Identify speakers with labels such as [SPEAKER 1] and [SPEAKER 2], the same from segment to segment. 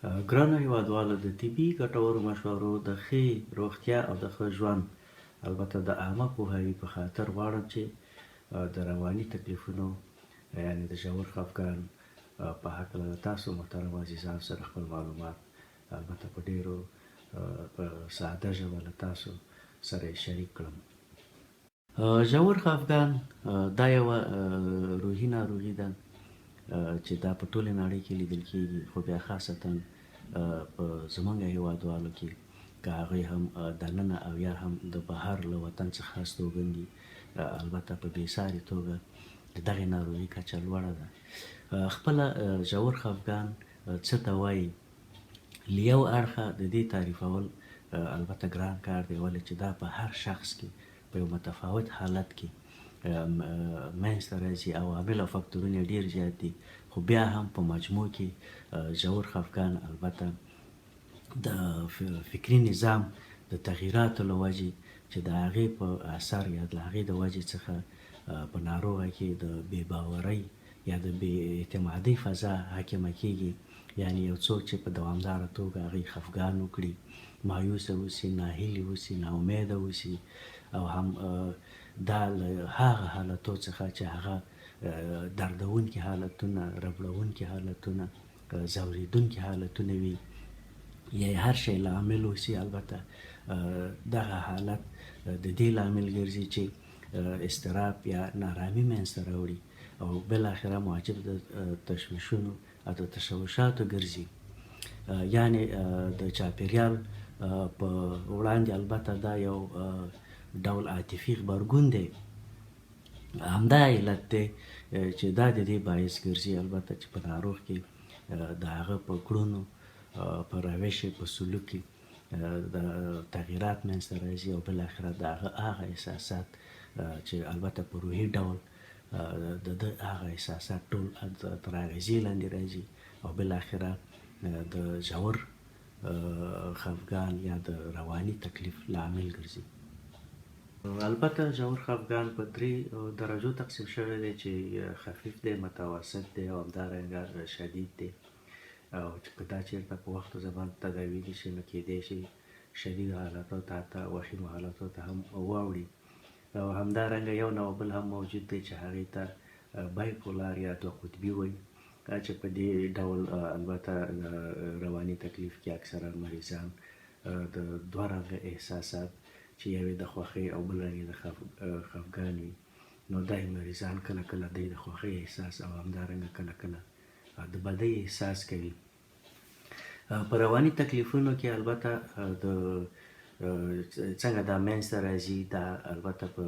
[SPEAKER 1] ګرانو هیوادوالو د طبي ګټورو مشورو، د ښې روغتیا او د ښه ژوند البته د عامه پوهاوي په خاطر غواړم چې د رواني تکلیفونو یعنې د ژور خفګان په هکله له تاسو محترمو عزیزانو سره خپل معلومات البته په ډیرو په ساده ژبه له تاسو سره یې شریک کړم. ژور خفګان دا یوه روحي ناروغي ده چې دا په ټوله نړۍ کې لیدل کیږي، خو بیا خاصتا په زمونږ هیوادوالو کې که هغوی هم دننه او یا هم د بهر له وطن څخه استوګن دي، البته په بې ساري توګه د دغې ناروغي کچه لوړه ده. خپله ژور خفګان څه ته وایي؟ له یو اړخه د دې تعریفول البته ګران کار دی، ولې چې دا په هر شخص کې په یو متفاوت حالت کې منځته راځي، عوامل او فکتورونه یې ډېر زیات دي، خو بیا هم په مجموع کې ژور خفګان البته د فکري نظام د تغیراتو له وجې چې د هغې په اثر یا د هغې د وجې څخه په ناروغه کې د بې باورۍ یا د بې اعتمادۍ فضا حاکمه کېږي، یعنې یو څوک چې په دوامداره توګه هغوی خفګان وکړي، مایوسه اوسي، ناهیلي اوسي، ناامیده اوسي او هم دا له هغه حالتو څخه چې هغه دردونکي حالتونه، ربړونکي حالتونه، ځورېدونکي حالتونه وي یا یې هر شی لامل اوسي، البته دغه حالت د دې لامل ګرځي چې اضطراب یا نارامی منځته راوړي او بالاخره موجب د تشویشونو او د تشوشاتو ګرځي. یعنې د چاپیریال په وړاندې البته دا یو ډول عاطفي غبرګون دی. همدا علت دی چې دا د دې باعث ګرځي البته چې په ناروغ کې د هغه په کړونو، په روش، په سلوک کې د تغیرات منځته راځي او بالاخره د هغه هغه احساسات چې البته په روحي ډول د ده هغه احساسات ټول تر اغیزې لاندې راځي او بالاخره د ژور خفګان یا د رواني تکلیف لامل ګرځي. البته ژور خفګان په درې درجو تقسیم شوی دی چې خفیف دی، متوسط دی او همدارنګه شدید دی. او چې که دا چېرته په وخت او زمان تداوي نه شي نو کېدای شي شدید حالاتو ته حتی وخیمو حالاتو ته هم واوړي. او همدارنګه یو نوع بل هم موجود دی چې هغې ته بایپولار یا دوه قطبي وایي چې په دې ډول البته رواني تکلیف کې اکثره مریضان د دوه رنګه احساسات چې یو یې د خوښۍ او بل رنګ یې د خفګان وي، نو دا مریضان کله کله دی د خوښۍ احساس او همدارنګه کله کله د بدۍ احساس کوي. په رواني تکلیفونو کې البته د څنګه دا منځته راځي، دا البته په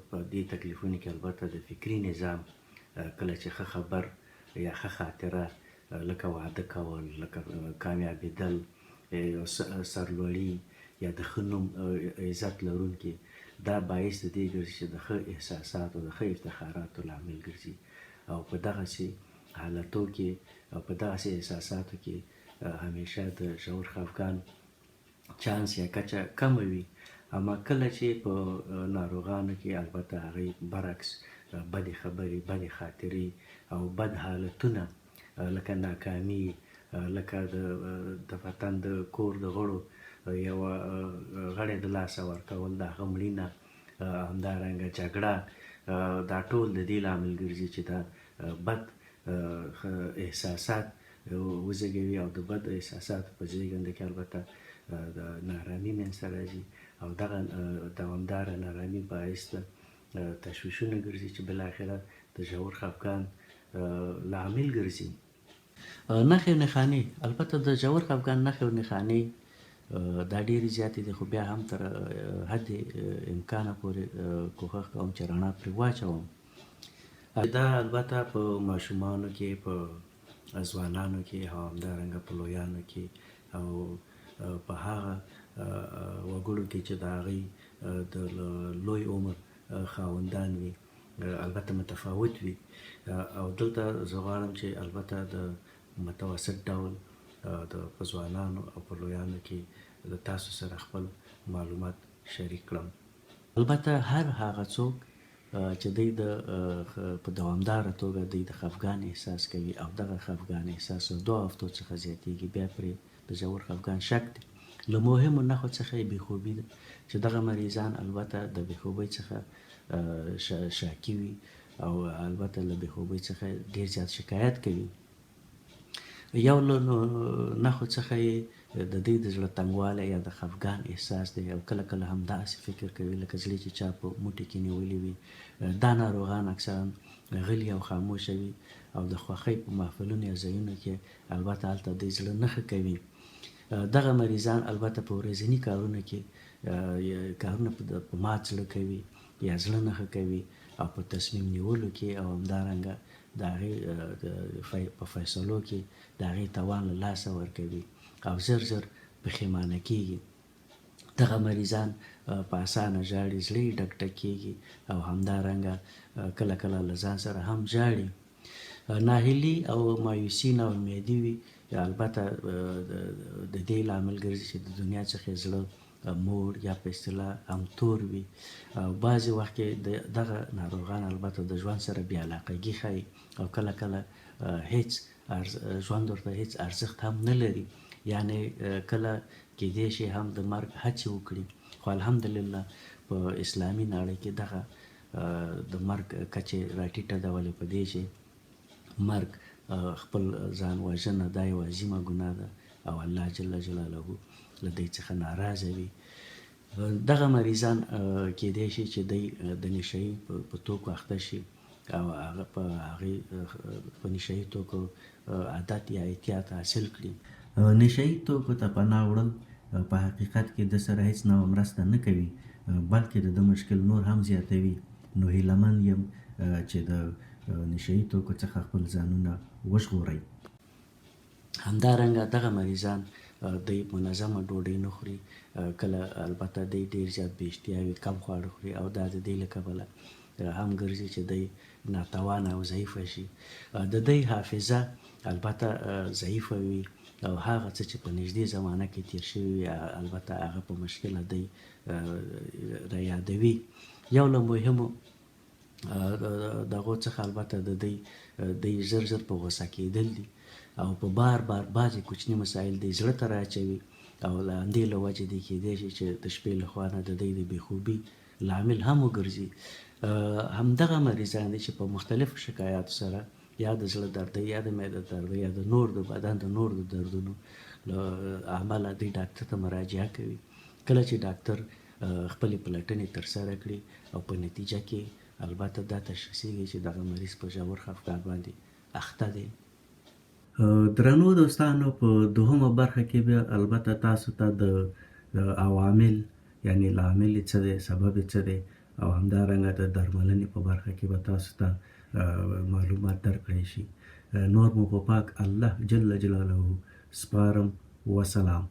[SPEAKER 1] په دې تکلیفونو کې البته د فکري نظام کله چې ښه خبر یا ښه خاطره لکه واده کول، لکه کامیابېدل، یو سرلوړي یا د ښه نوم عزت لرونکي، دا باعث د دې ګرځي چې د ښه احساساتو، د ښه افتخاراتو لامل ګرځي او په دغسې حالتو کې او په دغسې احساساتو کې همیشه د ژور خفګان چانس یا کچه کمه وي. اما کله چې په ناروغانو کې البته هغوی برعکس بدې خبرې، بدې خاطرې او بد حالتونه لکه ناکامي، لکه د وطن د کور د غړو یوه غړی د لاسه ورکول، د هغه مړینه، همدارنګه جګړه، دا ټول د دې لامل ګرځي چې دا بد احساسات وزېږوي او د بد احساساتو په زېږنده کې البته د نارامی منځته راځي او دغه دوامداره نارامی باعث د تشویشونه ګرځي چې بالاخره د ژور خفګان لامل ګرځي. نښې او نښانې، البته د ژور خفګان نښې او نښانې دا ډېرې زیاتې دي، خو بیا هم تر حد امکانه پورې کوښښ کوم چې رڼا پرې واچوم. دا البته په ماشومانو کې، په ځوانانو کې او همدارنګه په لویانو کې او په هغه وګړو کې چې د هغوی د لوی عمر خاوندان وي البته متفاوت وي. او دلته زه غواړم چې البته د متوسط ډول د په ځوانانو او په لویانو کې له تاسو سره خپل معلومات شریک کړم. البته هر هغه څوک چې دوی د په دوامداره توګه دوی د خفګان احساس کوي او دغه خفګان احساس له دوه هفتو څخه زیاتیږي، بیا پرې د ژور خفګان شک دی. له مهمو نښو څخه یې بېخوبي ده چې دغه مریضان البته د بېخوبۍ څخه شاکي وي او البته له بېخوبۍ څخه ډېر زیات شکایت کوي. یو له نښو څخه یې د دوی د زړه تنګوالی یا د خفګان احساس دی او کله کله هم داسې فکر کوي لکه زړه چې چا په موټي کې نیولي وي. دا ناروغان اکثرا غلي او خاموشه وي او د خوښۍ په محفلونو یا ځایونو کې البته هلته دوی زړه نه ښه کوي. دغه مریضان البته په ورځني کارونو کې کارونه په مات زړه کوي یا زړه نه ښه کوي او په تصمیم نیولو کې او همدارنګه د هغې په فیصلو کې د هغې توان له لاسه ورکوي او ژر ژر پښیمانه کیږي. دغه مریضان په اسانه ژاړي، زړه یې ډک ډک کیږي او همدارنګه کله کله له ځان سره هم ژاړي. ناهیلي او مایوسي، ناامیدي وي، البته د دې لامل ګرځي چې د دنیا څخه یې زړه موړ یا په اصطلاح هم تور وي او بعضې وخت کې دغه ناروغان البته د ژوند سره بې علاقګي ښایي او کله کله هیڅ ژوند ورته هیڅ ارزښت هم نه لري، یعنې کله کیدای شي هم د مرګ هڅې وکړي، خو الحمدلله په اسلامي نړۍ کې دغه د مرګ کچه راټیټه ده، ولې په دې چې مرګ خپل ځان وژنه دا یوه عظیمه ګناه ده او الله جل جلاله له دوی څخه ناراضه وي. دغه مریضان کیدای شي چې دوی د نشه یي په توکو اخته شي او هغه په هغې په نشه یي توکو عادت یا اعتیاد حاصل کړي. نشه یي توکو ته پناه وړل په حقیقت کې ده سره هیڅ نوع مرسته نه کوي، بلکې د ده مشکل نور هم زیاتوي، نو هیله مند یم چې د نشه یي توکو څخه خپل ځانونه وژغورئ. همدارنګه دغه مریضان دوی منظمه ډوډۍ نه خوري، کله البته دوی ډیر زیات بې اشتیا وي، کم خواړه خوري او دا د دې له کبله هم ګرځي چې دوی ناتوانه او ضعیفه شي. د دوی حافظه البته ضعیفه وي او هغه څه چې په نږدې زمانه کې تیر شوي وي البته هغه په مشکله دوی را یادوي. یو له مهمو دغو څخه البته د دوی دوی ژر ژر په غوسه کېدل دي او په بار بار بعضې کوچني مسایل دوی زړه ته راچوي او له همدې له وجې دوی کېدای شي چې د شپې له خوا نه د دوی د بېخوبي لامل هم وګرځي. همدغه مریضان دي چې په مختلفو شکایاتو سره یا د زړه درد یا د معده درد یا د نور د بدن د نور د دردونو له امله دوی ډاکټر ته مراجعه کوي. کله چې ډاکټر خپلې پلټنې ترسره کړي او په نتیجه کې البته دا تشخیصیږي چې دغه مریض په ژور خفګان باندې اخته دی. درنو دوستانو، په دوهمه برخه کې به البته تاسو ته د عوامل یعنی لامل یې څه دی، سبب یې څه دی او همدارنګه د درملنې په برخه کې به تاسو ته معلومات درکړی شي. نور مو په پاک الله جل جلاله سپارم. وسلام.